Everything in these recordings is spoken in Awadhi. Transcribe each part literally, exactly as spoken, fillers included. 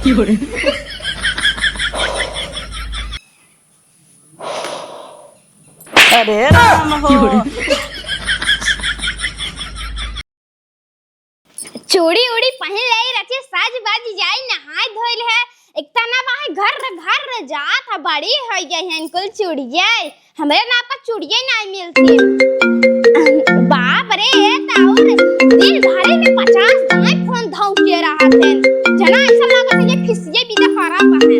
अरे राम हो। चूड़ी उड़ी पहिन ले रखे, सज बज जाई, नहाए धोइल है। एक तना बाहे घर घर जात है, बड़ी हो गई है इनकुल चूड़िए। हमरे नाप का चूड़िए नहीं मिलती। बाप रे, ये तो और दिन भरे में पचास दाएं फोन धौंके रहत हैं। जना ऐसा लागत है ये फिसिए बिना खराब है।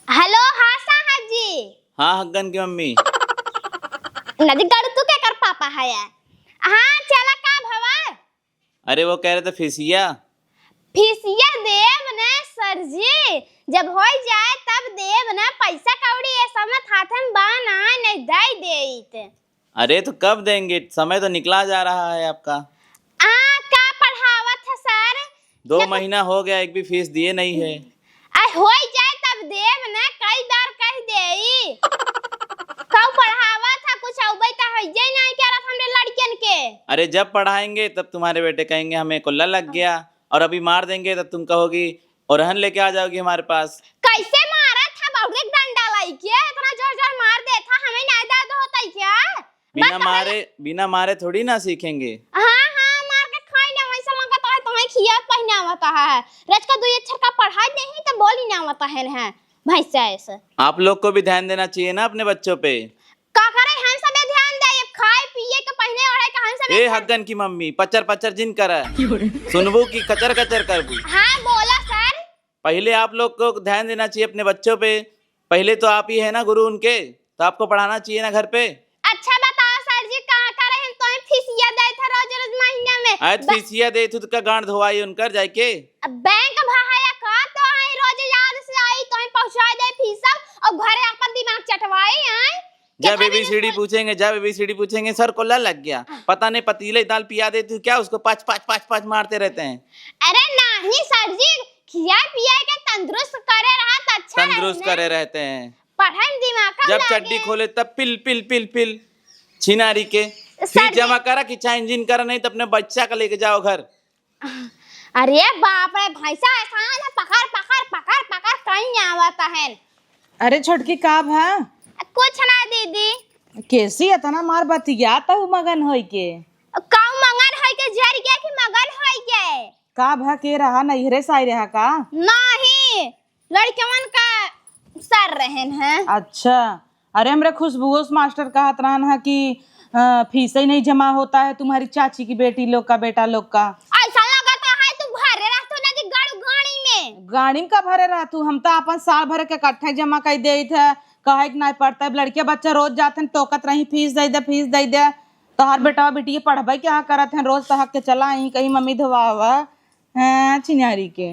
हेलो, हाँ साहब जी। हाँ, हग्गन की मम्मी। नदी गड़ तू के कर पापा है? हाँ, चला का भवा? अरे, वो कह रहे थे फिसिया। फिसिया देब न सर जी, जब होई जाए तब देब न, पैसा कौड़ी ये सब न थाथन बा ना, नहीं दई देइत। अरे, तो कब देंगे? समय तो निकला जा रहा है आपका। आ, का पढ़ावत है सर? दो महीना हो गया, एक भी फीस दिए नहीं है। आ, होई जाए तब देब न, कई बार कह देई। कऊ पढ़ावत है, कुछ अउबे त होइये नहीं करत हमरे लड़कियन के। अरे, जब पढ़ाएंगे तब तुम्हारे बेटे कहेंगे हमें कुल्ला लग गया, और अभी मार देंगे तब तुम कहोगी, ओरहन लेके आ जाओगी हमारे पास। कैसे मारत है बाबू रे, डंडा लाइके? इतना जोर जोर मार देत है, हमें नहीं दर्द होता है क्या? बिना मारे, बिना मारे थोड़ी ना सीखेंगे। हाँ, हाँ, मार के खाई ना, वैसा लगता है तुम्हें खिया पहनावता है। रोज का दो अक्षर का पढ़ाई नहीं तो बोली ना आवता है, हैं? भैंसा ऐसे। आप लोग को भी ध्यान देना चाहिए ना अपने बच्चों पे। का करे हम सबे ध्यान दे, ये खाए पिए के, पहने ओढ़े के हम सबे ए ध्यान हग्गन की मम्मी, पचर पचर जिन करा। सुनबू की कचर कचर करबू। हाँ, बोला सर। पहले आप लोग को ध्यान देना चाहिए अपने बच्चों पे। पहले तो आप ही है ना गुरु उनके, तो आपको पढ़ाना चाहिए ना घर पे। अच्छा बताओ सर जी, कहाँ का रहे तो फीसिया देत है रोज रोज महीना में? आज ब- फीसिया देत हूँ तो का गांड धोवाई उनकर जाके? अब बैंक भाया का तो आई रोज याद से आई तो पहुँचा दे फीस और घरे अपन दिमाग चटवाए आई। जब केतना दिन एबीसीडी पूछेंगे, जब एबीसीडी पूछेंगे, सर को ला लग गया, पता नहीं पतीले दाल पिया देती हूँ क्या, उसको पाँच पाँच पाँच पाँच मारते रहते हैं। अरे नहीं सर जी, खिया पिया के तंदुरुस्त करे रहा तो अच्छा है तंदुरुस्त ना। करे रहते हैं। पढ़े में दिमाग कम जब लागे। चड्डी खोले तब पिल पिल पिल पिल। छिनारी के। सर फीस जी। जमा करा कि चाहे इंजन करा, नहीं तो अपने बच्चा का लेके जाओ घर। अरे बाप रे, भैंसा ऐसा है ना, पकड़ पकड़ पकड़ पकड़ कहीं आवत है। अरे छोटकी, का भा? कुछ ना दीदी। कैसी इतना मार बतियात हूँ मगन होई के? काऊ मगन होई के जर गया कि मगन होई के? का भा, के रहा, नैहरे से आई रहा का? नहीं, लड़कवन का सर रहन है। अच्छा, अरे हमरे खुशबुओस मास्टर कहत रहन है कि अ, फीस ही नहीं जमा होता है तुम्हारी चाची की बेटी लोग का, बेटा लोग का। ऐसा लगता है तू घरे रहतू ना कि गड़ू गाड़ी में। गाड़ी में का भरे रहतू, हम तो अपन साल भर के इकट्ठे जमा कर देइत है, कहे के नहीं पड़ता है। अब लड़के बच्चा रोज जाते हैं, टोकत रही, फीस दे दे, फीस दे दे। तोहार बेटा बेटी के पढ़बे क्या करत हैं, रोज तहक के चला आई, कहीं मम्मी धोवा हवा। हाँ, छिनारी के।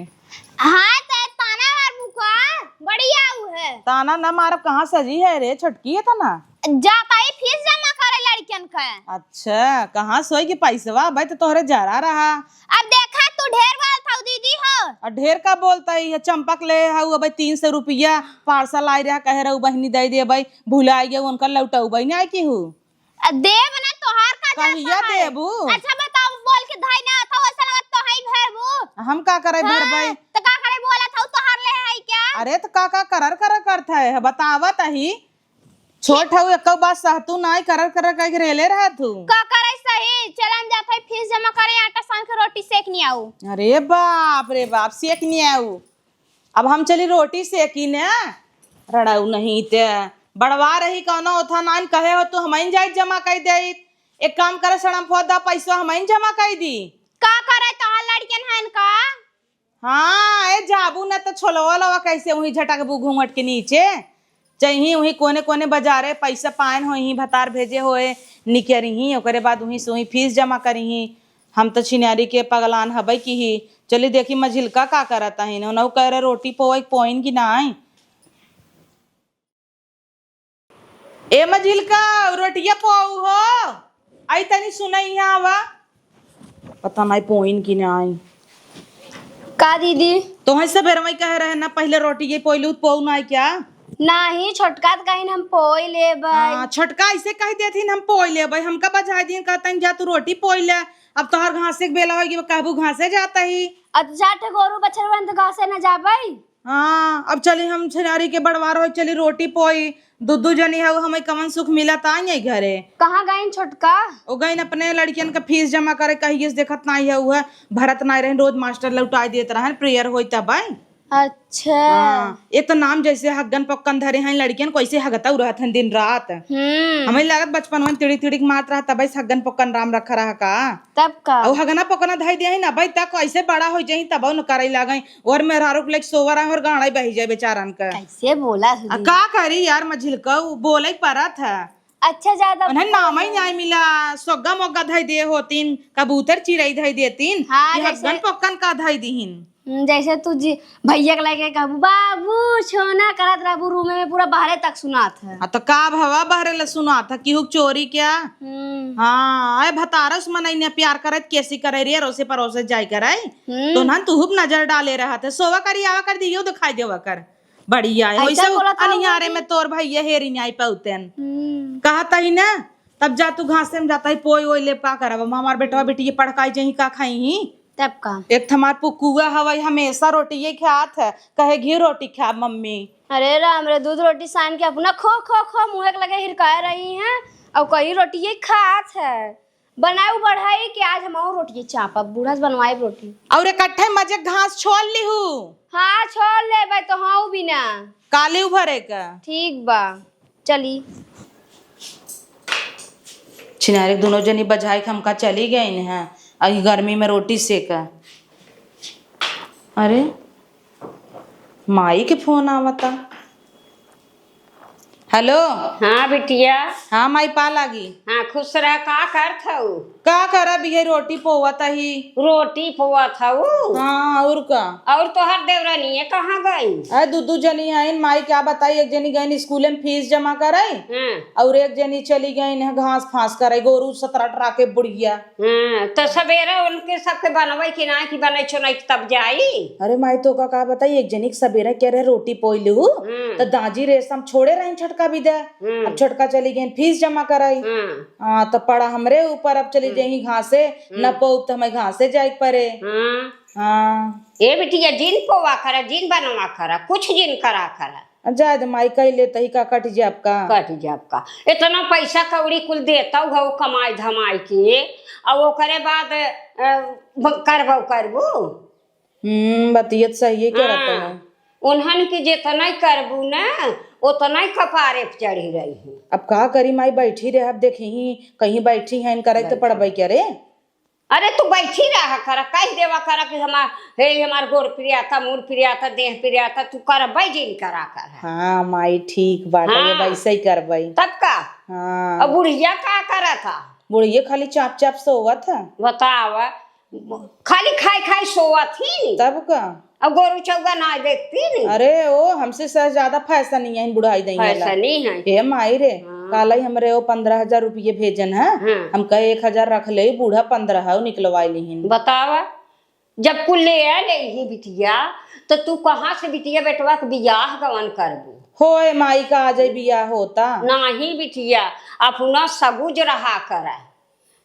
हाँ, ते ताना मारबू का? बढ़िया उ है। ताना न मारब, कहाँ सजी है रे छोटकी, ये तना? जाता ही फीस जमा करे लड़कियन के। अच्छा, कहाँ सोई के पैसवा? अबे तो तोहरे जरा रहा। अब देखा, तू ढेर बोलत हऊ दीदी हो। और ढेर का बोलता है, ये चंपक ले हऊ, अबे तीन सौ रुपया पार्सल आए रहा, कहे रहू बहिनी दे दे, अबे भुला गया, उनका लौटऊ, अबे नहीं आई की हूँ। अ, देब ना, तोहार का जाता कहिया है? देबू? अच्छा बताओ, बोल के धाई ना था, वैसा लगत तो है भरबू। हम का करे हाँ, भरबै? तो का करे बोला था, तोहार ले है क्या? अरे तो का का करर करर करत है, बतावत ही। छोट हऊ, एको बात सहतू नाई, करर करर कह के रेले रहत हूँ। का करे सही, चलन जात है फीस जमा करे, आटा सान के रोटी सेक नहीं आऊ। अरे बाप रे बाप, सेक नहीं आऊ। अब हम चली रोटी सेकी ने, रड़ऊ नहीं ते। बड़वा रही कौनो ओथा नान कहे हो तू, हमइन जाइत जमा कई देइत। एक काम करे सड़म फोदा पैसवा हमइन जमा कई दी। का करे तोहार लड़कियन हन का? हाँ, ए जाबू न त छोलवा लवा कैसे उही झटकबू घूंघट के नीचे। चाही उही कोने कोने बाजारे पैसा पाएन होई, भतार भेजे होए, निकरही, ओकरे बाद उही से उही फीस जमा करही। हम तो छिनारी के पगलान हबै की ही। चली देखी मझिलका का करत हईन, उनहु कह रहे रोटी पोए के पोइन की नाई। ए मझिलका, रोटिया पोऊ हो, आई तनी सुनई यहाँ आवा। पता नाई पोइन की नाई। का दीदी? तोहे सबेरवई कहे रहे ना, पहले रोटी ये पोइलू, पोऊ नाई क्या? नाही, छोटका त कहिन हम पोई लेबै। हाँ, छोटका ऐसे कह देथिन हम पोई लेबै, हमका बजाय दिन कहतन जा तू रोटी पोई ले, अब तोहर घासे के बेला होई कि कहबू घासे जाता ही। अब जा ठे गोरू बछरवन तो घासे न जाबई। हाँ, अब चली हम छिनारी के बड़वार होई, चली रोटी पोई। दू दू जनी हऊ, हमें कवन सुख मिलत आई है घरे। कहाँ गइन छोटका? ओ गइन अपने लड़कियन का फीस जमा करे, कहिए से देखत नाई है, उहे भरत नाई रहन, रोज मास्टर लौटाई देत रहन, प्रेयर होई तब आई। अच्छा। हाँ, एक तो नाम जैसे हग्गन पक्कन धरे हैं लड़कियन, कैसे हगतऊ रहत हैं दिन रात। हम्म। हमें लागत बचपन में तिड़िक तिड़िक मारत रहा, तब से हग्गन पक्कन राम रखा रहा का? तब का? अउ हगना पकना धई दिया ही ना, भाई तक कैसे बड़ा हो जाई, तब न करे लागई। और मेहरारू के लेके सोवर है और गाड़ा बही जाए बेचारन का। कैसे बोला आ, सुधी? का करी यार, मझिलका उ बोले परत है। अच्छा, ज्यादा उन्हें नाम ही नहीं मिला, सोग्गा मोग्गा धई दे होतीन, कबूतर चिड़ई धई देतीन, हाँ, ये जैसे हगन पक्कन का धई दीहिन। हम्म, जैसे तू जी, भैया के लगे कहबू, "बाबू, छोना," करत रहबू, रूमे में पूरा बाहरे तक सुनात है। हाँ, तो का भवा बहरे ले सुनात है, केहू के चोरी क्या? हम्म। हाँ, आए भतारस मनई ने प्यार करत, केसी करे रे, अरोसे परोसे जाए करे। हम्म। तो ना तू हुप नजर डाले रहत है, सोवा करी, आवा कर दियो, दिखाई देवा कर। बढ़िया है, ऐसा वैसे बोलत है अनिहारे कि में तोर भैया हेरी नहीं पाउतेन। हम्म। कहत ही ना, तब जा तू घासे में जाता ही, पोई ओई ले का करब, हम हमार बेटवा बेटी ये पढ़काई जही का खाई ही। तब का? एक तो हमार पुकुआ हवई, हमेशा रोटिये खात है, कहे, "घी रोटी खाब मम्मी।" अरे राम रे, दूध रोटी सान के अपना खो, खो, खो मुँहे के लगे हिरकाए रही हैं, और कहीं रोटिये खात है। बनाऊ बढ़ाई के आज हम और रोटिये चापब, बूढ़ा से बनवाई रोटी। और इकट्ठे मजे घास छोल लिहू। हाँ, छोल लेबे तो हाँ बिना। काली उभरे का। ठीक बा। चली। छिनारे दुनो जनी बझाई के हमका चली गइन हैं, अभी गर्मी में रोटी सेका। अरे, माई के फोन आवता। हेलो। हाँ बिटिया। हाँ माई, पा लागी। हाँ, खुश रह। का करत हऊ? का करब, इहे रोटी पोवत ही। रोटी पोवत हऊ? हाँ, और का? और तोहर देवरानिये कहाँ गई? अरे, दू दू जनी आइन, माई क्या बताई, एक जनी गइन स्कूले में फीस जमा करे, हाँ। और एक जनी चली गइन है घास फांस करे, गोरू सतरा टरा के बुढ़िया। हाँ, तो सवेरे उनके सबके बनवे कि ना, कि बने चुनाई तब जाई? अरे माई, तो का, का बताई, एक जनी के सवेरे के रहे रोटी पोई लेहू, हाँ। तो दाजी रेशम छोड़े रही छोटका बिदा। हम्म। अब छोटका चली गई फीस जमा कराई। हम्म। हाँ, तो पड़ा हमरे ऊपर, अब चली हम्म। जाई घासे, हम्म। न पौब तो हमें घासे जाए के पड़े। हाँ। हाँ। ए बिटिया, जिन पोवा करा, जिन बनवा करा, कुछ जिन करा करा। अब जाए दे माई, कह लेते ही का, कट जाए आपका। कट जाए आपका। इतना पैसा कौड़ी कुल देता हो कमाई धमाई के, और ओकरे बाद, अ, ब-, करबो करबू। हम्म, बतियत सही है, क्या रहता हाँ। है? उन्हन के जितना ही करबू ना, उतना ही कपारे पे चढ़ी रही है। अब का करी माई, बैठी रहे, अब देखी ही, कहीं बैठी हैं, करे तो बैठी। पड़बे क्या रे? अरे तू बैठी रहा कर, कह देवा कर कि हमार, हे हमार गोड़ पिरियाता, मूड़ पिरियाता, देह पिरियाता, तू करबे जिन करा कर। हाँ माई, ठीक बात है, हाँ। वैसे ही करबे। तब का? हाँ। अब बुढ़िया का करत है? बुढ़िया खाली चाप चाप सोवत है। बतावा। खाली खाई खाई सोवत ही। तब का? अब गोरू चौगा ना देखती नी। अरे ओ, हमसे सह ज्यादा फैशन ही है बुढ़ाई दई वाला। फैशन ही है। हे माई रे, हाँ। काल ही हमरे ओ पन्द्रह हजार रुपये भेजन है। हाँ। हम कहे एक हजार रख ले, बूढ़ा पन्द्रह है, निकलवाई लिहिन। बतावा, जब कुल ले आ ले ही बिटिया, तो तू कहाँ से बिटिया बेटवा के बियाह गवन करबू? होए माई का आ जाई बियाह होता। नाही बिटिया, अपना सगुज रहा करा।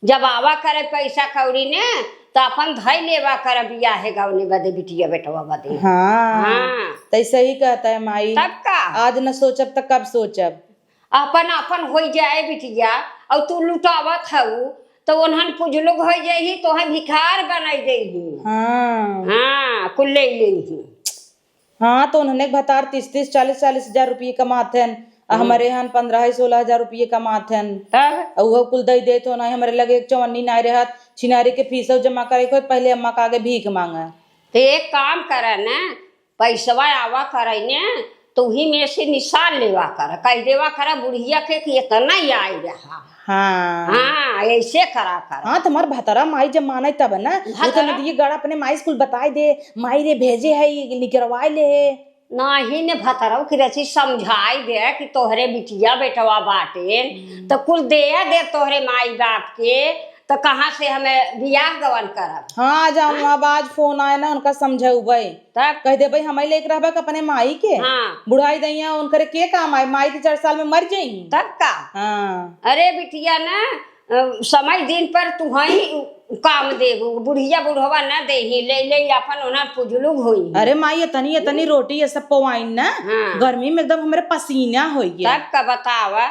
जब आवा करे पैसा कौड़ी ने, तो अपन धई लेवा कर बियाहे गवने बदे, बिटिया बेटवा बदे। हाँ, हाँ। तै सही कहता है माई। तब का? आज न सोचब त कब सोचब? अपन अपन होई जाए बिटिया, और तू लुटावत हऊ, तो उन्हन पुजलुग होई जाई, तोहे भिखार बनाई देही। हाँ। हाँ, कुल ले लेही। हाँ, तो उन्हने के भतार तीस तीस, चालीस चालीस हजार रुपये कमाथन, आ हम्म। हमरे हन पन्द्रह सोलह हजार रुपये कमाथन। तब? आ उहो कुल दई देत हो ना, हमरे लगे एक चवन्नी नाय रहत, छिनारी के फीसो जमा करे के होत, पहले अम्मा का आगे भीख मांगा। तो एक काम करा ना, पैसवा आवा करे ने, तो उही में से निशान लेवा कर, कह देवा करा बुढ़िया के कि इतना ही आई रहा। हाँ। हाँ, ऐसे करा करा। हाँ, तुम्हार भतरा माई जब माने तब ना, वो तो भतरा? नदिये गड़ा अपने माई स्कूल बताए दे, माई रे भेजे है, ये निकरवाए ले है। नाही ने भतरऊ की रची समझाई दे कि तोहरे बिटिया बेटवा बाटे, हम्म। तो कुल दे दे तोहरे माई बाप के, तो कहाँ से हमें बियाह गवन करब? हाँ, जब हाँ? अब आज फोन आए ना, उनका समझौबे। तब? कह देबे, "हमई लेके रहबे के अपने माई के?" हाँ। बुढ़ाई दइया, उनकरे के काम आए? माई तो चार साल में मर जाई। तब का? हाँ। अरे बिटिया ना, अ, समय दिन पर तुहई काम देबू, बुढ़िया बुढ़वा न देही, ले ले अपन ओनर पुजलू होई। अरे माई, इतनी इतनी रोटी ये सब पोवाइन ना, हाँ। गर्मी में एकदम हमरे पसीना होई गया। तब का बतावा,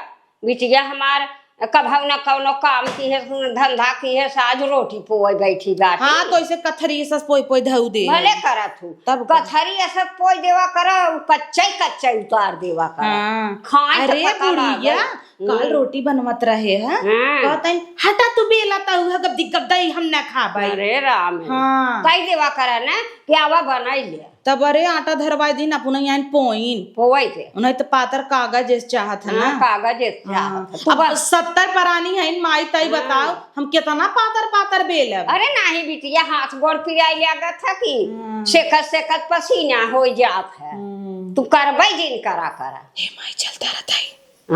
बिटिया हमार कभौ न कौनो काम किहे, धंधा किहे, साज रोटी पोए बैठी बाटे। हाँ, तो ऐसे कथरी सस पोई पोई धऊ दे। भले करत हूँ। तब का? कथरी सस पोई देवा करा, कच्चा ही कच्चा उतार देवा करा। हाँ। खाए के अरे पता बुढ़िया, लागल। काल हम्म। रोटी बनवत रहे है। हाँ। कहत है, "हटा तू बेला तऊ है, गब्दी गब्दाई हम ना खाबाई।" अरे राम। हाँ। कह देवा करा ना कि आवा बनाई ले। तब अरे आटा धरवाई दिन, अपना यहाँ पोइन। पोवाई दे। उन्हें तो पातर कागज जैसे चाहत है ना। हाँ, कागज जैसे हाँ। चाहत है। तू अब बस सत्तर परानी है इन माई, तई हाँ। बताओ, हम कितना पातर पातर बेलब? अरे नाही बिटिया, हाथ गोड़ पिराई लागत है कि हाँ। सेकत सेकत पसीना हो जात है। हम्म। तू करबई जिन करा करा। हे माई, चलता रहता है।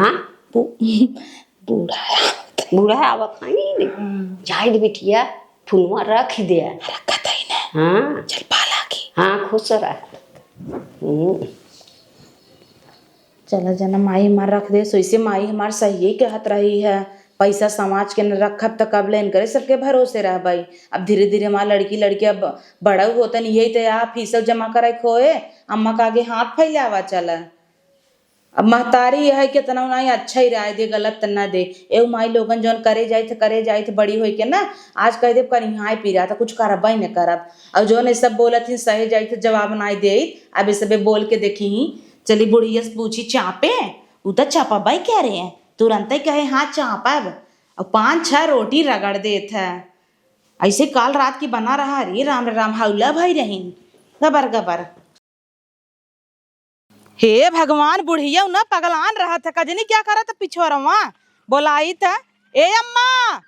हाँ? बू-, बूढ़ा आवत है। बूढ़ा आवत है नी। हम्म। जाए दे बिटिया, फुनवा रख दे। रखत है ना। हाँ। चल पाला की। हाँ, खुश रह। हम्म। चला जना, माई हमार रख दे, सोइसे माई हमार सही कहत रही है, पैसा समाज के न रखब त कब ले इनकरे सबके भरोसे रहबई। अब धीरे धीरे हमार लड़की लड़के अब बड़ऊ होतन, यही त आप फीसव जमा करे खोए, अम्मा का आगे हाथ फैलावा चला। अब महतारी यह है, केतना उनाई अच्छा ही राय दे, गलत त ना दे। एउ माई लोगन जौन करे जाइत, करे जाइत बड़ी होई के ना, आज कह देब करिहाई पीरा त कुछ करबई न करब। और जौन ये सब बोलत ही सहे जाइत जवाब नाई देइत, अब ये सबे बोल के देखी ही। चली बुढ़िया से पूछी चापे, उ त चापबई कह रहे हैं, तुरंते कहे हाँ चापब। और पाँच छह रोटी रगड़ देत है। ऐसे काल रात की बना रहा, रे राम रे राम, हौला भई रहीन। गबर गबर। हे भगवान, बुढ़िया न पगलान रहत है, कजनी क्या करत पिछोरवा, बोलाई त, ए अम्मा,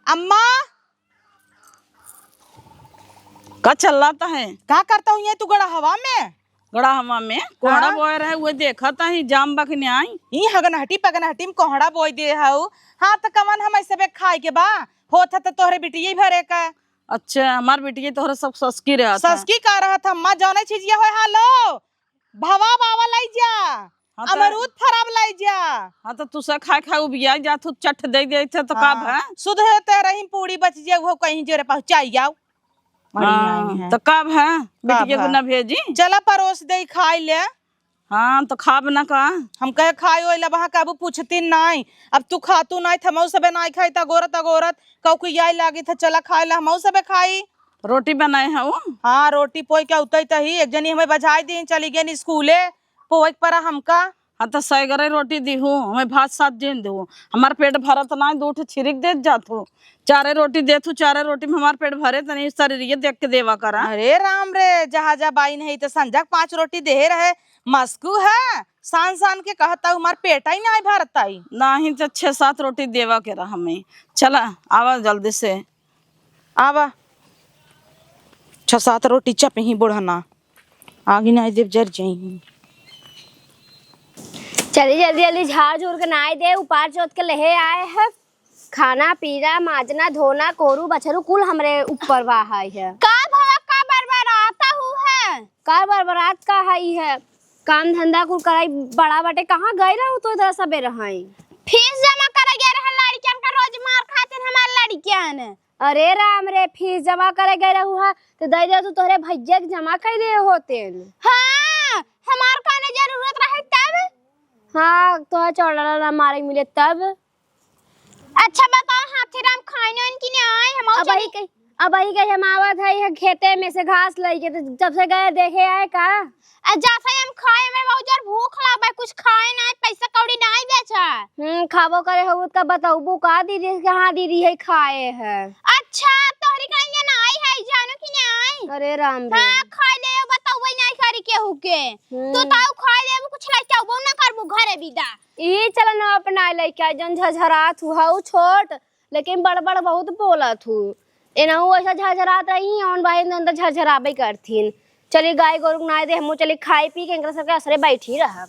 अम्मा, का चल्लत है? का करत हू ये तू गड़ा हवा में? गड़ा हवा में कोहड़ा हाँ। बोए रहे, उहे देखत ही, जाम बा कि नाई। ई हगनहटी पगनहटी में कोहड़ा बोए दे हऊ। हाँ, त कवन हम ऐसे बे खाए के बा? होत है त तोहरे बिटिये भरे का। अच्छा, हमार बिटिये तोहरे सब ससकी रहत है। ससकी का रहत है? अम्मा, जौने चीजिया होए, हाँ, लो, भवा बावा लाई जा, हाँ, त अमरूद फराब लाई जा। हाँ, त तू से खाए खाए उबिया जात हू, चट दे देत है, त का हाँ, भा? सुध है, ते रहीम पूरी बच जाए, वो कहीं जोरे पहुँचाई जाओ। बढ़िया हाँ, ही है। त का भा? का बिटिये भा? को ना भेजी? चला परोस दे, खाई ले। हाँ, त खाब ना का? हम कहे खाई ओई ला, वहाँ काबू पूछती नाई। अब तू खातू नाई, त हमहू सबे नाई खाई, त अगोरत अगोरत कहू कि याई लागी, त चला खाई ला, हमहू सबे खाई। रोटी बनाए हऊ? हाँ, रोटी पोई के उतई तही, एक जनी हमें बजाई दी, चली गई स्कूले, पोई के परा हमका। हाँ, त सैगरे रोटी दीहू, हमें भात साथ जिन दीहू। हमार पेट भरत नाई, दू ठे छिरिक देत जात हू। चारे रोटी देत हू, चारे रोटी में हमार पेट भरे, तनी शरीरिये देख के देवा करा। अरे राम रे, जहाँ जा बाई नहीं त संझा के पाँच रोटी देहे रहे, मस्कू है, सान सान के कहत हऊ, हमार पेट ही नाई भरत आई। नाही त छह सात रोटी देवा के रहा हमें। चला, आवा जल्दी से। आवा। छह सात रोटी चपही बुढ़ना। आगी नाई देब, जर जाई। चली जल्दी जल्दी झाड़ झूड़ के नाई दे, उपार चोत के लेहे आए है। खाना पीना, माजना धोना, कोरू बछरू कुल हमरे ऊपर बा है। का भवा, का बरबराता हू है? का बरबरात का है ई है? काम धंधा कुल कराई बड़ा बाटे, कहाँ गए रहू तो इधर सबे रहई? फीस जमा करे गए रहे लड़कियन का, रोज मार खातिन हमार लड़कियन। अरे राम रे, फीस जमा करे गए रहू हा, तो दे दे तू तोहरे भैया के जमा कर दे होतेन। हाँ, हमार काने जरूरत रहे तब? हाँ, तोहरा चौड़ा ना मारे मिले तब। अच्छा बताओ, हाथी राम खाइन ओइन कि नाई? हम अब चली। अही कही, अब अही कही हम आवत है, यह खेते में से घास लइके, तो जब से गए देखे आए का? आ, जैसे हम खाए में बहुत जोर भूख लगा, कुछ खाए ना, पैसा कौड़ी नाई बेचा। हम्म, खाबो करे हो, तब बताऊबू का दीदी के? हाँ, दीदी है खाए है। अच्छा, तोहरी कहीं नाई है, जानू कि नाई? अरे राम रे। हाँ, खाए ले, बताऊबे नाई करी केहू के। हम्म। तू ताऊ खाए ले, कुछ लेके आबो ना करबू घरे बिदा। ई चलन अपना लइका जन झझरात हु हऊ छोट, लेकिन बड़ बड़ बहुत बोलत हु। एनहु ऐसा झझरात रही, अउन भाई अंदर झझराबे करथिन। चली गाय गोरु के नाय दे, हमहू चली खाई पी के इनकरा सबके असरे बैठी रहब।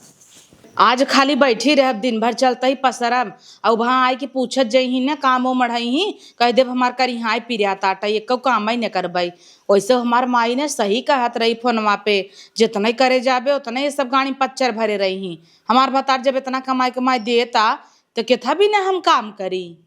आज खाली बैठी रहब, दिन भर चलते ही पसरब। अउ वहाँ आए के पूछत जइही न, काम ओ मढ़इही, कह देब हमार करिहाई पिरात आटा, एको काम ही न करबई। वैसे हमार माई ने सही कहत रही फोनवा पे, जितने करे जाबे उतने ये सब गाड़ी पच्चर भरे रही। हमार भतार जब इतना कमाई कमाई देता, तो केथा भी ना हम काम करी।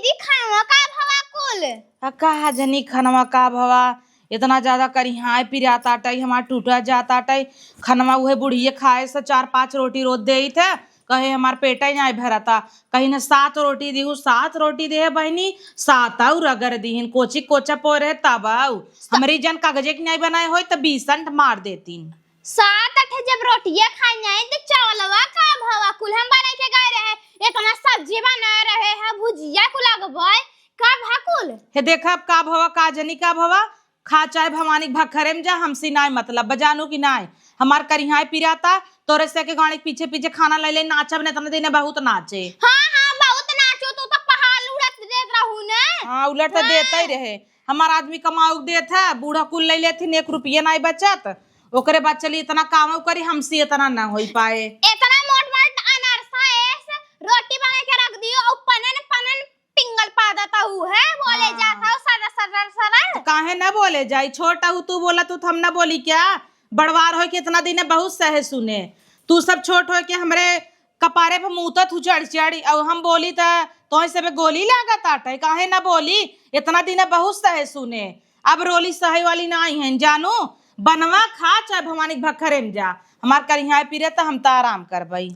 दीदी, खानवा का भवा कुल? आ, कहा जनी खनवा का भवा, इतना ज्यादा करिहाय पिरात आटइ, हमार टूटा जात आटइ। खनवा उहे बुढ़िए खाए से चार पाँच रोटी रोज देइत है, कहे हमार पेटइ नाहीं भरता। कहीं न सात रोटी दिहु, सात रोटी देहे बहिनी, सात अउर रगड़ दिहिन, कोची कोचा पोरे तब अउ। हमरी जन कागजे के नाहीं बनाए होई त बीस अंट मार देतीन। सात आठ जब रोटिया खाई जाए तो चावलवा का भवा कुल हम बनाए के गए रहे, इतना सब्जी बनाए रहे हैं, भुजिया कुल लगवाए, का भा कुल? हे देखा, अब का भवा, का जनी का भवा, खा चाहे भवानी के भखरे में जा, हमसे नाय मतलब बा, जानू कि नाय। हमार करिहाय पिराता, तोरे से के गाड़ी के पीछे पीछे खाना ले ले नाचब ने, इतना दिन बहुत नाचे। हाँ, हाँ, बहुत नाचो, तू तो पहाड़ उड़त देत रहू ने। हाँ, उलट तो हाँ। देता ही रहे। हमार आदमी कमाऊ के देत है, बूढ़ा कुल ले लेथिन, एक रुपया नाय बचत। ओकरे बाद चली इतना काम करी, हमसे इतना ना होई पाए। इतना मोट मोट अनरसा एस रोटी बना के रख दियो, और पनन पनन पिंगल पादत हऊ है, बोले हाँ। जात हऊ सदर, सदर, सदर। तो काहे ना बोले जाई? छोट हऊ तू, बोला तू, तो हम ना बोली क्या? बड़वार होय के इतना दिन है, बहुत सहे सुने। तू सब छोट होय के हमरे कपारे पे मूतत हू चढ़ चढ़, और हम बोली त तोहे सबे गोली लागत आटे, काहे ना बोली? इतना दिन है, बहुत सहे सुने। अब रोली सहे वाली नाहीं है जानू, बनवा खा चाहे भवानी के भखरे में जा, हमार करिहाय पिरे त हम त आराम करबई।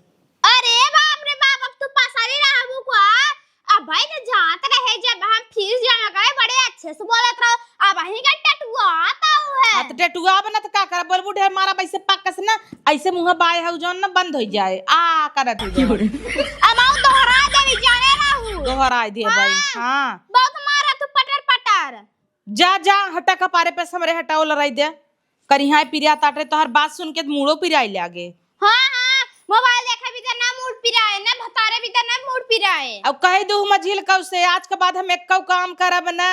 अरे बाप रे बाप, अब तू पसारी रहबू का? अब भाई तो जात रहे, जब हम फिर जाना करे, बड़े अच्छे से बोलत रहो, अब वहीं का टटुआ आता हूँ है। हाँ, तो टटुआ बना तो का करब? बोलबू ढेर मारा, वैसे पक्का से ना, ऐसे मुँह बाय हऊ जौन ना बंद हो जाए, आ करत हो जाए। अब आऊ दोहरा देवी जाने रहू। दोहराई दे भाई, हाँ। हाँ। बहुत मारा तू पटर पटर। जा, जा, हटा कपारे पे से हमरे हटाओ लड़ाई दे। करिहाय पिरिया ताटे, तोहर बात सुन के मूड़ो पिराए लागे। हाँ, हाँ, मोबाइल देखे भी त ना मूड़ पिराए, ना भतारे भी त ना मूड़ पिराए। अब कह दू मझिल कौ से, आज के बाद हम एक्कौ काम करब ना।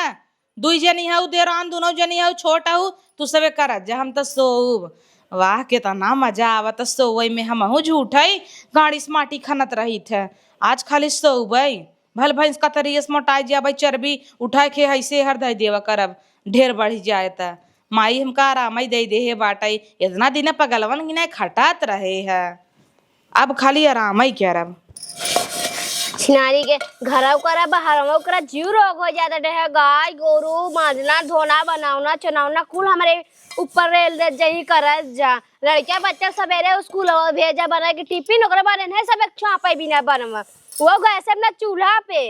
दुई जनी हऊ, देरान दुनो जनी हऊ, छोट हऊ, तू सबे करत जा, हम त सोउब। वाह, केतना मजा आवत सोवई में, हमहू झूठई गाड़ी से माटी खनत रहित है। आज खाली सोउबई। भल भैंस कतरी एस मोटाई जाबे, चर्बी उठाए के हइसे हर धइ देवा करब, ढेर बढ़ि जाए त। माई हमका आरामइ दइ देहे बाटइ, एतना दिन पगलवन की नाहीं खटात रहे ह, अब खाली आरामइ करब। छिनारी के घरौ करा, बहरौ करा, जीव रोग होइ जात रहे। गाय, गोरू, मांजना, धोना, बनावना, चुनावना, कुल हमरे ऊपर रेल दे जही करत जा। लड़किया बच्चा सबेरे स्कूल भेजा, बना के टिफिन, ओकरे बाद इन्हें सब एक चापे बिना बनवा, वो गैस में ना चूल्हा पे।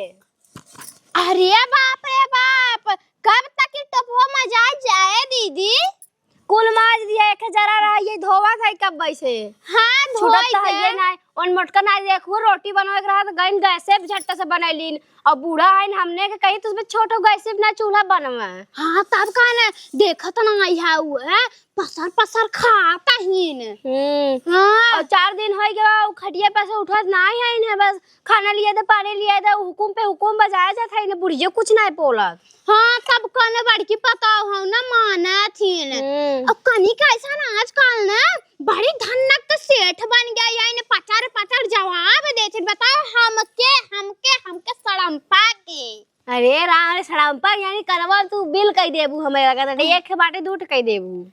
अरे बाप रे बाप, कब तक ई टोपवा मजाए जाए दीदी? कुल माज दिया, एक जरा रहा, ये धोवा था कब वैसे। हाँ, छूटत धोई तो है दे। ये ना, उन मोटका ना देखू, रोटी बनवे के रहा तो गइन गैसे झट्टा से बनैलीन। अब बूढ़ा है, हमने के कही तो उसमें छोटो गैसे ना चूल्हा बनवा। हाँ, तब का ना, देखत ना आई है वो, हैं? पसर पसर खात हीन। हम्म। हाँ। और चार दिन होइ गवा, उ खटिया पे से उठत नाहीं है इन्हें, बस खाना लिया दे, पानी लिया दे, हुकुम पे हुकुम बजाया जात है इन्हें, बुढ़िया कुछ नाहीं बोलत। हाँ, तब कौन बड़की पतोह हऊ ना मानत हीन। हम्म। अब कनी कैसन आजकल ना बड़ी धनक के सेठ बन गया, या इन्हें पचर पचर जवाब देथिन, बताओ हमके, हमके, हमके सड़म्पा के। अरे राम रे, सड़म्पा यानी करवा तू बिल कइ देबू, हमें लगत है, हम्म। एक बाटे दू ठे कइ देबू।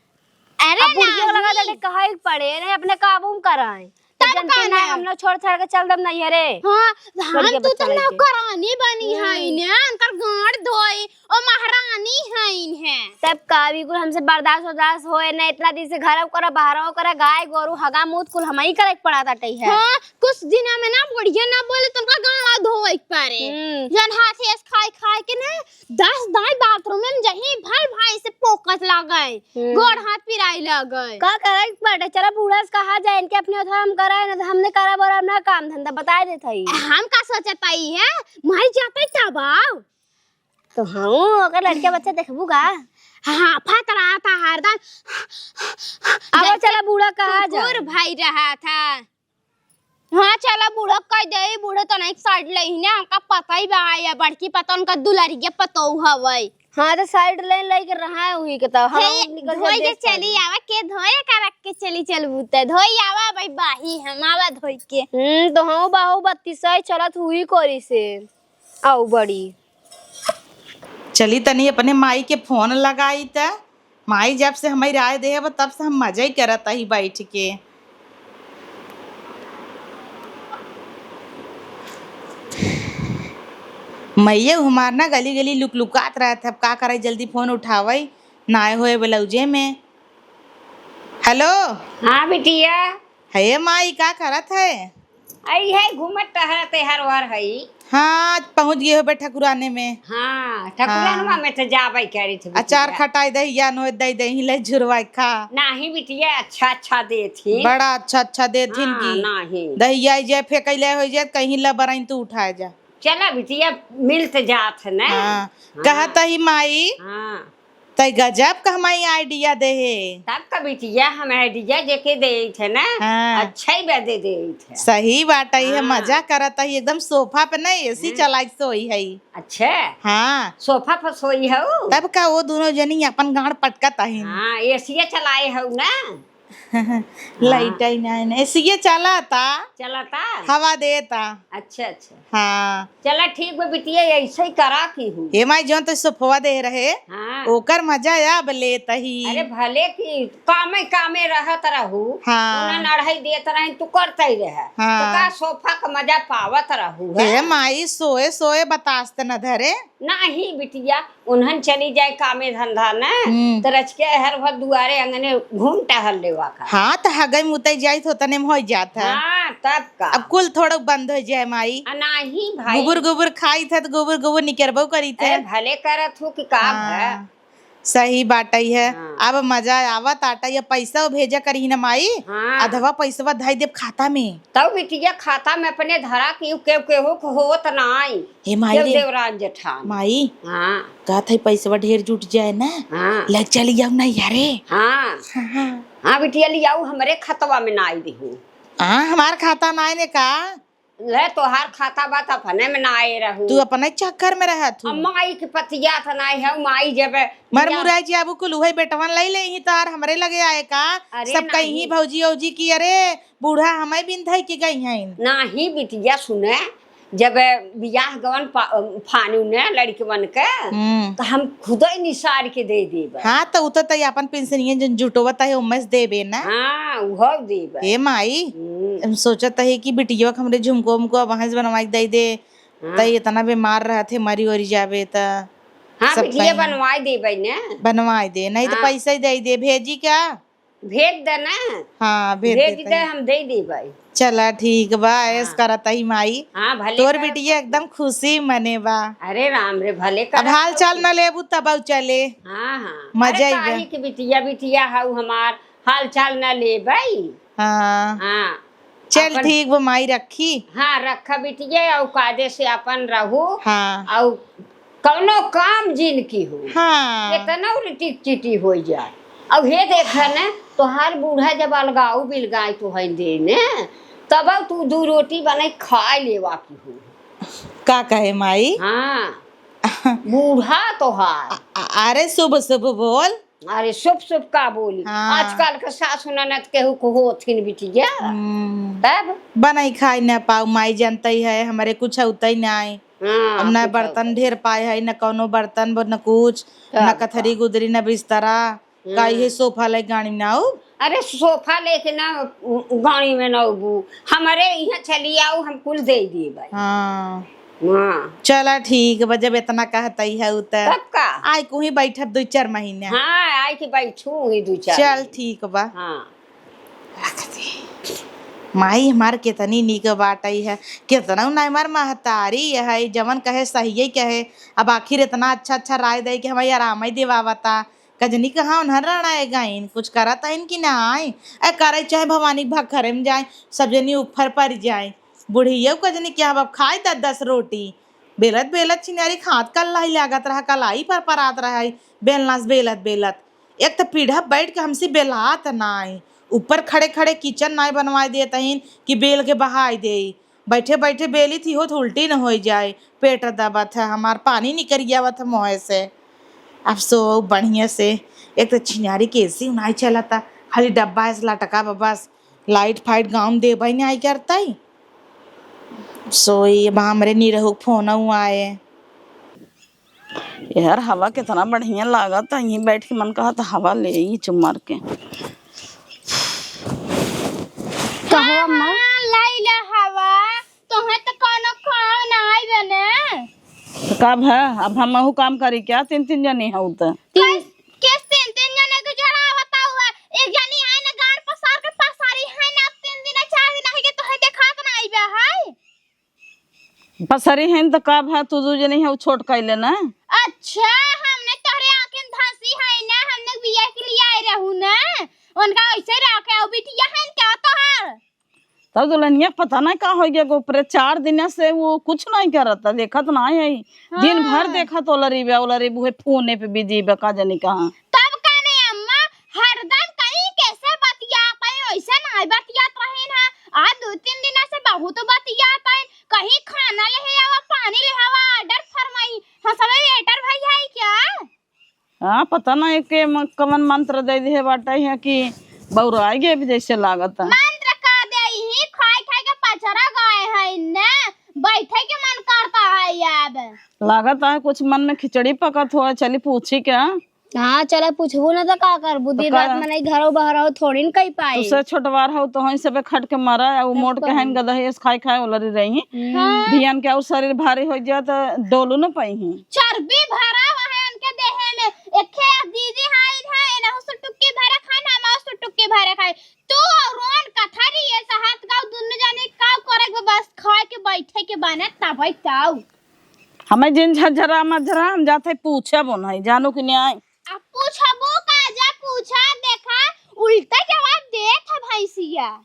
अरे अब बुढ़ियो लगत है, नानी। कहे के पड़े, नहीं अपने काबू में कराए। तब जनते का ना, ना? हम लोग छोड़ छाड़ के चल देब नैहरे। हाँ, छोड़ हम के तू बच्चा तो लेके। नौकरानी बनी हम्म। है ने, उनकर गांड धोई, ओ महारानी है इन्हें। तब का, बिल्कुल हमसे बर्दाश्त उर्दाश्त होए ना, इतना दिन से घरौ करा, बहरौ करा, गाय गोरू, हगा मूत कुल हमही करे के पड़ा ताटे है। हाँ, कुछ दिन में ना बुढ़िया ना बोले तो उनका गाला धोवे के पड़े। हम्म। जौन हाथे से खाए खाए के ना दस दाई बाथरूम में जहीं भर भाई से पोकत लागे, हम्म। गोड़ हाथ पिराई लागे। का करे के पड़े? चला बूढ़ा से कहा जाए, इनके अपने उधार हम कराए ना तो हमने करा बरा ना काम धंधा बताए देत हई। हम का सोचत हई है, मर जाते तब आओ। तो हाँ, ओकर लड़का बच्चा देखबू का? हाँ, फत रहा था हरदम। अब जैसे चला बूढ़ा कहा जा। कुकुर भाई रहा था। हाँ, चला बूढ़ा कह दे, बूढ़ा तो नहीं साइड ले ही ना, हमका पता ही बा, या बड़की पता उनका दुलारी के पतोह हवई। हाँ, तो साइड ले लेके रहा है वही के तो, हम हे, निकल धोई के के देख चली पाई। आवा, के धोए का रख के चली चल बूते, धोई आवा भाई बाही, हम आवा धोई के। हम्म, तो हम बाहु बत्तीस से चलत हुई कोरी से। आऊ बड़ी। चली तनी अपने माई के फोन लगाई त। माई जब से हमारी राय दे बा, तब से हम मजा ही करत ही बैठ के। मइये हमार ना गली गली लुकलुकात रहत है, अब का करे, जल्दी फोन उठावइ, नाय होए ब्लाउजे में। हेलो। हाँ बिटिया। हे माई, का करत है? आई है, घूमत टहरत है, हर वर है। हाँ, आज पहुँच गए हो बे ठकुराने में। हाँ, ठकुरानवा हाँ। में तो जाबे करी थी अचार बिटिया। खटाई दही ज्ञान होए, दही दही ले झुरवाई खा। नाही बिटिया, अच्छा अच्छा देथिन। बड़ा अच्छा अच्छा देथिन हाँ, की। नाही। दहिया जे फेंकैले हो जाए, कहीं ला बराइन तू उठाए जा। चला बिटिया, मिल त जात है ना। हाँ, हाँ। कहत ही माई। हाँ। तै गजब का हमाई idea देहे। तब का बिटिया, हम idea जेके देइत है ना, हाँ। अच्छा ही बदे देइत है। सही बात है, ये हाँ। मजा करत है, एकदम सोफा पे ना AC हम्म। चलाई के सोई है। अच्छा। हाँ। सोफा पर सोई हऊ? तब का वो दोनों जनी अपन गांड पटकत है। हाँ, AC चलाए हऊ ना। हाँ। लाइट आई ना, ना, AC ये चलाता। चलाता? हवा देता। अच्छा, अच्छा। हाँ। चला ठीक बा बिटिया, ऐसे ही करा की हूँ। हे माई, जौन तो सोफवा दे रहे, हाँ। ओकर मजा अब लेत ही। अरे भले की कामे कामे रहत रहू, हाँ। उन्हें अढ़ाई देत रहे, तू करते ही रहे। हाँ। तो का सोफा का मजा पावत रहू है? हे माई, सोए सोए बतास त न धरे। नाही बिटिया, उन्हन चली जाए कामे धंधा न, हम्म। त रचके हर भर दुआरे अंगने घूम टहल लेवा का। हाँ, त हगई मुतई जाइत हो तने में होइ जात है। हाँ, तब का। अब कुल थोड़ा बंद होइ जाए माई। आ, नाही भाई। गुबुर गुबुर खाइत है त गुबुर गुबुर निकरबो करीत है। अरे भले करत हो कि का हाँ, भय। सही बाटई है। हाँ। अब मजा आवत आटा, ये पैसा भेजा करी न माई, हाँ। अधवा पैसवा धई देब खाता में। तब बिटिया खाता में अपने धरा के केहू, केहू के होत नाई। हे माई केहू रे। देवरान जेठान। माई, हाँ। कहत है पैसवा ढेर जुट जाए ना, हाँ। ले चली आऊ ना यारे। हाँ। हाँ, हाँ। हाँ बिटिया, लियाऊ हमरे खतवा में ना आई देहू। हाँ, हमार खाता ना आए ने का? ले तोहार खाता बा त अपने में ना आए रहू। तू अपने चक्कर में रहत हूँ। अब माई के पतिया त ना है, माई जब मर बिया- मुराई जी आबू कुल उहे बेटवन लई ले ही तार हमरे लगे आए का? अरे सब नहीं। कहीं भौजी औजी की, अरे बूढ़ा हमें बिन धई के गई हैं। नाही बिटिया सुने, जब बियाह गवन पा-, फानू ने लड़कवन के, हम्म। त हम खुदे निसार के दे देब। हाँ, त उ त तई आपन पेंशनिया जन जुटोवत है, ओमे से देबे ना। हाँ, उहो देब। हे माई, हम्म। हम सोचत है कि बिटिया के हमरे झुमको उमको वहाँ से बनवाई के दे दे। हाँ। तई इतना बीमार रहत है, मरी ओरी जाबे त हाँ, सब बिटिया कहीं बनवाई देबे ने। बनवाई दे, नहीं त हाँ। पैसा ही दे दे, भेजी का? भेज दे ना। हाँ, भेज भेज देते दे, हैं। हम दे देबे। चला ठीक बा, ऐस हाँ। करत ही माई। हाँ, भले तोर करत बिटिया ही। एकदम खुशी मने बा। अरे राम रे, भले अब करत हाल चाल ही। न लेबू तब आऊ चले। हाँ, हाँ। मजा अरे ही बा। काहे कि बिटिया, बिटिया हऊ हमार, हाल चाल न लेबे। हाँ। हाँ। चल अपन ठीक बा माई, रखी। हाँ, रखा बिटिया, अउ कायदे से अपन रहू। हाँ। अउ कौनो काम जिन किहू। हाँ। केतनो रिटिक चिटी होइ जाए। अब हे देख न, तोहार बूढ़ा जब अलगाऊ बिलगाई तो है दे ने, तब तू दू रोटी बनाई खाए लेवा किहू। का कहे माई? हाँ। बूढ़ा तोहार। अ-, अ-, अरे शुभ शुभ बोल। अरे शुभ शुभ का बोली? हाँ। आजकल के सासु ननद केहू को होथिन बिटिया। हम्म। तब? बनाई खाई न पाऊ, माई जानतई है, हमरे कुछ होतई नाई। हाँ, अब न कुछ बर्तन होतई। ढेर पाए है, न कौनो बर्तन ब-, न कुछ, तब न कथरी का। गुदरी, न बिस्तरा, का हम्म। इहे सोफा ले गाड़ी में ना आऊ? अरे सोफा लेके ना उ-, गाड़ी में ना आऊ, हमरे यहाँ चली आऊ, हम कुल दे दिए भाई। हाँ। हाँ। चला ठीक बा, जब इतना कहतई है उ त। तब का? आई कुही बैठब दो चार महीने। हाँ, आई के बैठू ही दो चार चल महीने। ठीक बा। हाँ। रख दे। माई हमार कितनी नीक बाटई है, कितना ना हमार महतारी है, जवन कहे सही कहे। अब आखिर इतना अच्छा अच्छा राय दे के हमारी आराम ही दिवावता। कजनी कहाँ उन्हर रहना है गाइन, कुछ करत हइन कि ना आए? ए करे चाहे भवानी भखरे में जाए, सब जनी ऊपर पर जाए। बुढ़िया कजनी क्या अब खाए दस दस रोटी। बेलत बेलत छिनारी खात कल्लाई लागत रहा, कलाई पर परात रहा, बेलना से बेलत बेलत। एक त पीढ़ा बैठ के हमसे बेलात नाई, ऊपर खड़े खड़े किचन नाई बनवाए देत हइन कि बेल के बहाई देई। बैठे बैठे बेली थी होत उल्टी न होई जाए, पेट दबत है हमार, पानी निकल आवत है मुँह से। अब सो बढ़िया से, एक त छिनारी के एसी नाई चलता, खाली डब्बा ऐसे लटका बा बस। लाइट फाइट गाँव में देबे नाई करतई। सोई, अब हमरे निरहू के फोन आए। यार, हवा कितना बढ़िया लागत है, यहीं बैठ के मन कहत हवा ले ही चुप मार के। कहो अम्मा। हाँ, लाई ला हवा, तोहे तो कोनो काम नाई बने। तो कब है? अब हमहू काम करी क्या? तीन तीन जनी हऊ त। तीन किस तीन तीन जने के जोड़ा बताऊ है? एक जनी है ना गाड़ पसार के पसारी है ना, अब तीन दिन चार दिन है कि तोहे देखात ना आइबा है। पसरी है न त का भा, तू दू जनी है, उ छोट कैले ना। अच्छा, हमने तोहरे आँखें धंसी है ना, हमने बिया के लिए आए रहू ना, उनका ऐसे रखे, अब बिटिया है न क्या तोहर? तब दुल्हनिया पता ना का हो गया, गोपरे चार दिन से वो कुछ नहीं करत, देखत ना है, दिन भर हाँ। देखत ओलरी बे, ओलरी बुहे फोने पे बिजी बे, का जानी कहाँ। तब का नहीं अम्मा, हरदम कहीं कैसे बतियात है, वैसे नहीं बतियात रहे ना। आज दो तीन दिन से बहुत बतियात है, कहीं खाना ले आवा, पानी ले आवा, ऑर्डर फरमाई। हाँ, सब वेटर भाई है क्या? हाँ, पता ना एके म-, कवन मंत्र दे दिहे बाटे है कि बौराई गए भी जैसे लागत है। मंत्र का दे ही, खाए खाए के पचरा गए है ने, बैठे के मन करता है अब। लागत है कुछ मन में खिचड़ी पकत हो, चली पूछी क्या? हाँ, चला पूछबू ना तो का करबू? तो दिन का? रात मनई घरो बहरो थोड़ी न कही पाई। तुसे छोटवार हो तो हई सबे खट के मरा, आ उ तब मोट के का? हन गदहे एस खाए खाए ओलरी रही। हम्म। हाँ। भियान के और शरीर भारी हो जाए तो डोलू न पाई ही। चर्बी भरा हुआ है उनके देहे में। एक खे दीदी हाई है, एनहु से टुक्की भरे खाए, ना माऊ से टुक्की भरे खाए। तू और रोन कथरी ये सहत गाँव दुनु जाने का करे के बस खाए के बैठे के बने तबे ताऊ। हमें जिन झरझरा मत झरा, हम जाते पूछब उन्हें, जानू कि नहीं आई। अब पूछबो का, जा पूछा, देखा, उल्टा जवाब देत है भैंसिया।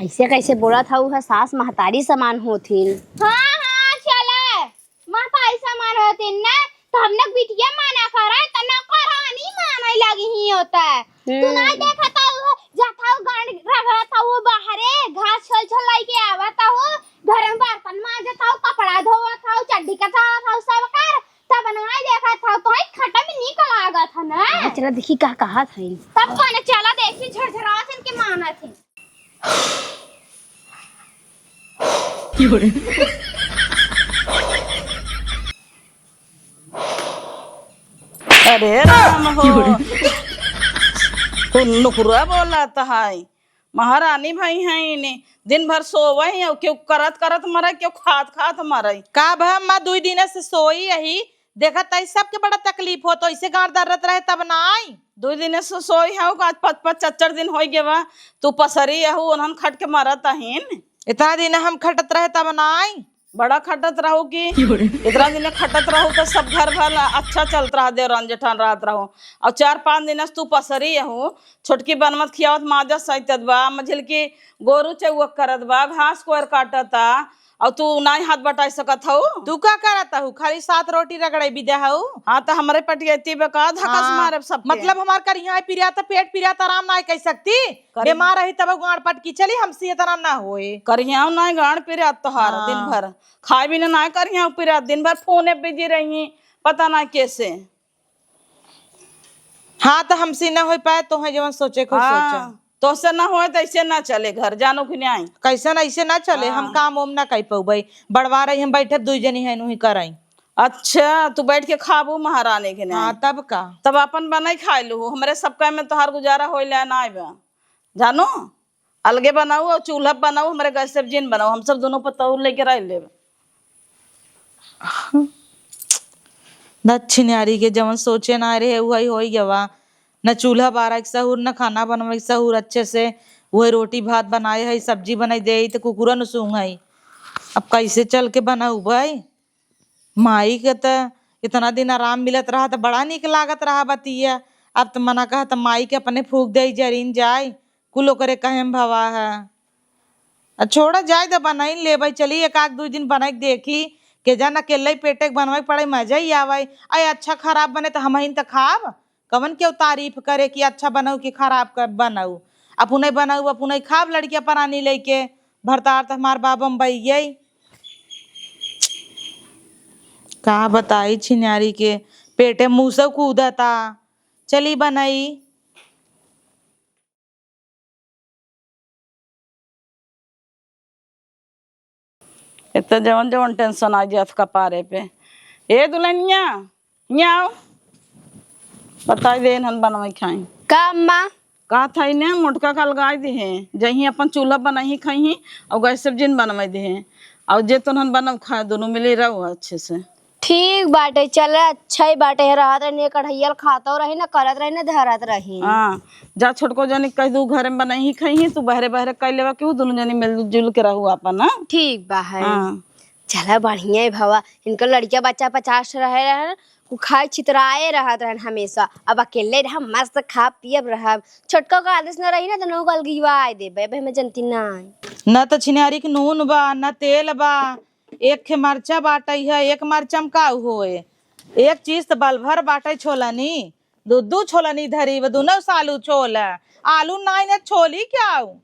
ऐसे कैसे बोलत हऊ है, सास महतारी समान होथिन। हाँ, हाँ, चले, महतारी समान होथिन ना, तो हम लोग बिटिया माना करे, तो नौकरानी माने लगी ही होता है। तू हम्म। ना देखत हऊ, जात हऊ गांड रगड़त हऊ बाहरे, घास छोल छोल लेके आवत हऊ, घर में बर्तन मांजत हऊ, कपड़ा धोवत हऊ, चड्डी कचावत हऊ, सब कर, तब ना देखत हऊ, तो ही खटम निक लागत है ना। हाँ, चला देखी का कहत है। तब कौन चला देखी झरझरात इनके मानत है। अरे राम हो। तू नुकुरा बोलत है। महारानी भाई हैं इन्हें। दिन भर सोवे हैं, केहू करत करत मरे, केहू खात खात मरे। का भा अम्मा दुई दिन से सोई यही, देखत आई सबके बड़ा तकलीफ हो, तो ऐसे गांड दर्रत रहे तब ना आई। दुई दिन से सोई है, आज पाँच पाँच चार चार दिन होई गवा। तू पसरी अहू, उन्हन खट के मरत अहिन। इतना दिन हम खटत रहे तब ना आई। बड़ा खटत रहू कि इतना दिन खटत रहू तो सब घर भर अच्छा चलत रहा, देवरान जेठान रहत रहू। और चार पाँच दिन से तू पसरी अहू, छोटकी बनवत खियावत माजत सैतत बा, मझिलकी गोरू चौक करत बा, घास कोयर काटता, और तू नाई हाथ बटाई सकत हऊ। तू का करत हऊ? खाली सात रोटी रगड़े बिदा हऊ। हाँ, तो हमरे पटियती बे का धकस हाँ, मारे सबके। मतलब हमार करिया पिरिया तो पेट पिरिया तो आराम ना कर सकती। करी- बीमार रही तब गांड पटकी चली, हमसे इतना ना होए। करिया ना गांड पिरिया तोहार हाँ। दिन भर खाए भी ना, ना करिया पिरिया, दिन भर फोने बिजी रही, पता ना कैसे। हाँ, तो हमसे ना हो पाए, तो है जवन सोचे को हाँ, सोचा। तोसे ना होए तो ऐसे ना चले घर, जानो कि नहीं? कैसे ना ऐसे ना चले, हम हाँ। काम ओम ना कर पउबे। बड़वा रही हम बैठे दुई जनी है, उही कराई। अच्छा, तू बैठ के खाबू महारानी के नहीं? हाँ, तब का? तब अपन बनाई खाए लू, हमरे सबका में तोहार गुजारा होइला ना बा, जानो? अलगे बनाऊ और चूल्हा बनाऊ, हमरे गैस से जिन बनाऊ, हम सब दोनों पतौर लेके रह लेब। दक्षिणारी के जवन सोचे ना रहे, वही होई गवा। न चूल्हा बारा के सहूर, न खाना बनवे के सहूर अच्छे से। वही रोटी भात बनाए है, सब्जी बनाई दे, तो कुकुरा न सूंघ है। अब कैसे चल के बनाऊ भाई? माई के त इतना दिन आराम मिलत रहा त बड़ा नीक लागत रहा बतिया। अब त मना कहा त माई के अपने फूंक दे, जरीन जाए, कुल ओकरे कहे में भवा है। आ छोड़ा जाए त बनाई लेबै, चली एक आध दू दिन बनाई के देखी, के जान अकेले पेटे के बनवे के पड़े, मजा ही आवे। अरे अच्छा खराब बने त हमहिन त खाब, कवन केहू तारीफ करे कि अच्छा बनाऊ कि खराब क-, बनाऊ। अपने बनाऊ, अपने खाब लड़किया परानी लेके। भरतार त हमार बा बम्बई गई। का बताई छिनारी के, पेटे मूसो कूदता। चली बनाई। इतना जवन जवन टेंशन आ जात कपारे पे। ए दुल्हनिया, हियाँ आओ। बताई दे इन्हन बनवाई खाई। का अम्मा? का था इन्हें मोटका का लगाई दे हैं। जहीं अपन चूल्हा बनाई खाई हैं और गैस सब्जी न बनवाई दे हैं। और जे तुन्हन बनव खाए, दोनों मिले रहो अच्छे से। ठीक बाटे, चले, अच्छा ही बाटे, रहत रही, कढ़ैया खातो रही ना, करत रही ना, धरत रही। हाँ, जा छोटको जनी कह दू, घर में बनाई ही खाई ही, तू बहरे बहरे कह लेवा कि वो दोनों जनी मिलजुल के रहू आपन, हाँ? ठीक बा है। हाँ। चला, बढ़िया है भवा, इनका लड़किया बच्चा पचास रहे रहे ना, वो खाए छितराए रहत रहन हमेशा। अब अकेले रह, मस्त खा पियब रहब। छोटका का आदेश न रही ना, तो नौ गल गिवाए देबे, अब हमें जनती ना। न तो छिनारी के नून बा, न तेल बा, एक खे मरचा बाटई है, एक मरचा में का होए? एक चीज तो बल भर बाटई छोलनी, दू दू छोलनी धरी, वो दोनों सालू छोल है। आलू नाई ने छोली क्या हो?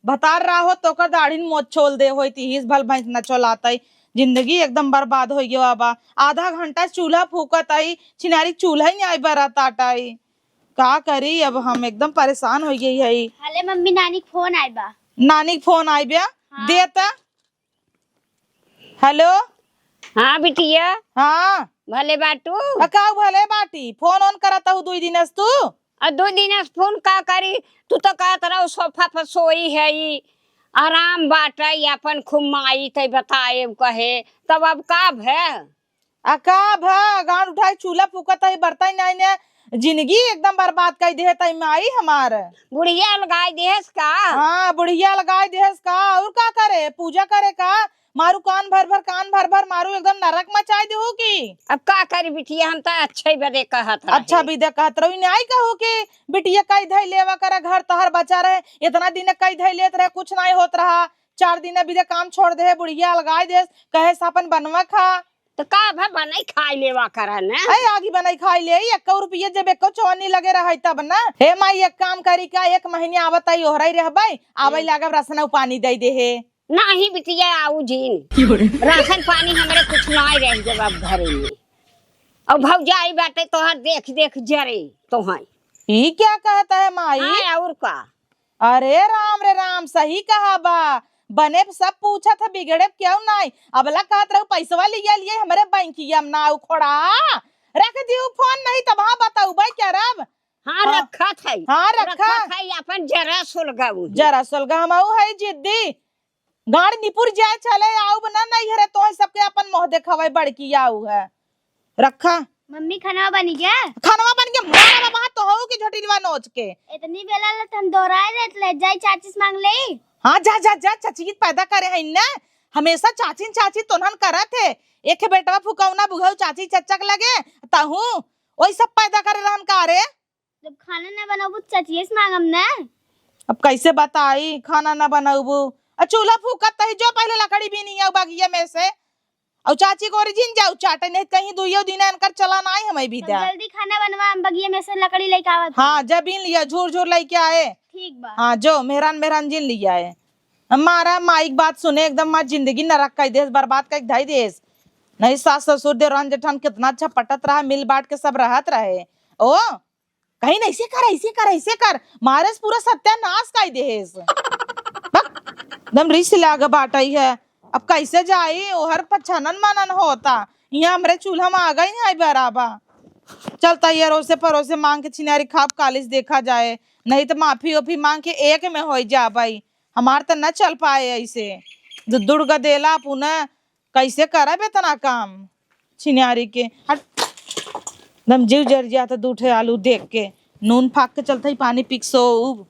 भतार रहो तो ओकर दाढ़ी मोछ छोल दे होई, तीस भल भैंस न छोलातई। जिंदगी एकदम बर्बाद होई गयो बाबा। आधा घंटा चूल्हा फूकत आई, छिनारी चूल्हा ही नहीं आई बरत आटाई। का करी अब, हम एकदम परेशान हो गई है। हले मम्मी, नानी के फोन आए बा। नानी के फोन आए बा? हाँ। दे त। हेलो। हाँ बिटिया। हाँ। भले बाटू? आ, का भले बाटी? फोन ओन करत हूँ दुई दिन से तू। आ, दुई दिन से फोन का करी? तू तो कहत रहो सोफा पर सोई है ई, आराम बाटे, अपन खुमाई तै बताए कहे, तब अब का भे? आ का भा, गांड उठाई चूल्हा फूकत है, बरतन नाई ने, जिंदगी एकदम बर्बाद कर दे है तई माई हमार। बुढ़िया लगाई देहस का? हाँ, बुढ़िया लगाई देहस का, और का करे, पूजा करे का? मारू कान भर भर, कान भर भर मारू, एकदम नरक मचाई देहू की। अब का करी बिटिया, हम तो अच्छे बदे कहत रहे। अच्छा बदे कहत रहो, नाई कहू कि बिटिया कई धई लेवा करा, घर तहर बचा रहे, इतना दिन कई धई लेत रहे, कुछ नाई होत रहा, चार दिन बदे काम छोड़ दे, बुढ़िया लगाई देहस, कहे से अपन बनवा खा। तो का भा बनाई खाई लेवा करा न? अरे आगी बनाई खाई ले, एक्को रुपये जब एक्को चौनी लगे रहे तब न। हे माई, एक काम करी का, एक महीने आवत आई, ओहराई रहबे, आवे हम्म। लागब राशन पानी दे दे हे। नाही बिटिया, आऊ जीन। क्यों रे? राशन पानी हमरे कुछ नाही रह गवा अब घरे में। और भौजाई बाटे तोहर देख देख जरे तोहर। ई क्या कहता है माई? हाँ, और का? अरे राम रे राम, सही कहा बा। बने सब पूछत है, बिगड़े क्यों नाई? अबला कहत रहू पैसवा लिया लिए हमरे बैंकिया में ना उखड़ा। रख दियो फोन, नहीं तब हाँ बताऊ भाई क्या रब? हाँ, हाँ। रखत है। हाँ, रखा। रखत है, अपन जरा सुलगाऊ है। जरा सुलगा हम आऊ है जिद्दी। गाड़ निपुर जाए चले आऊ बना नहीं हरे, तोहे सबके अपन मोह देखावे बड़की आऊ है। रखा। मम्मी, खाना बन गया? खानवा बन के मारा बाबा, तो हो की झोटिलवा नोच के। इतनी बेला ले तन दोराए रहत ले, जाई चाची से मांग ले। हाँ, जा, जा, जा, चाची की पैदा करे है ना। हमेशा चाची, चाची तोनहन करत है। एक बेटवा फुकौना बुघऊ चाची चच्चा के लगे, तहू ओई सब पैदा करे रहन का रे? जब खाना ना बनाबू, तो चाचिये से मांगम ना। अब कैसे बताई, खाना ना बनाबू? आ चूल्हा फूकत तही, जो पहले लकड़ी बीनी आऊ बगिया में से। और चाची को ओरी जिन जाऊ चाटे, नहीं कहीं दुइयो दिन अनकर चला ना आई हमें भी हम दा। जल्दी खाना बनवा, हम बगिया में से लकड़ी लेके आवत हाँ, हई। जा बीन लिया, झूर झूर लेके आए। ठीक बा। हाँ, जो मेहरान मेहरान जिन लिया है। हमारा माई की बात सुने, एकदम माँ जिंदगी नरक कर देस, बर्बाद कर धई देस। नहीं, सास ससुर देवरान जेठान कितना अच्छा पटत रहा, मिल बांट के सब रहत रहे। ओ, कहीं नहीं, ऐसे कर, ऐसे कर, ऐसे कर, मारे से पूरा सत्यानाश कर देस। बक, एकदम रिस लाग बाटई है। अब कैसे जाई, ओहर पछानन मानन होता। यहाँ हमरे चूल्हा में आग ही नहीं बराबा। चलता ये अरोसे परोसे मांग के छिनारी खाब कालिस देखा जाए, नहीं तो माफी ओफी मांग के एक में होई जाबई। हमार त न चल पाए ऐसे। दु-, दुर्गा देला पुना, कैसे करब इतना काम? छिनारी के, हट। एकदम जीव जर जात दू ठे आलू देख के। नून फाक के चलत ही, पानी पी के सोउब।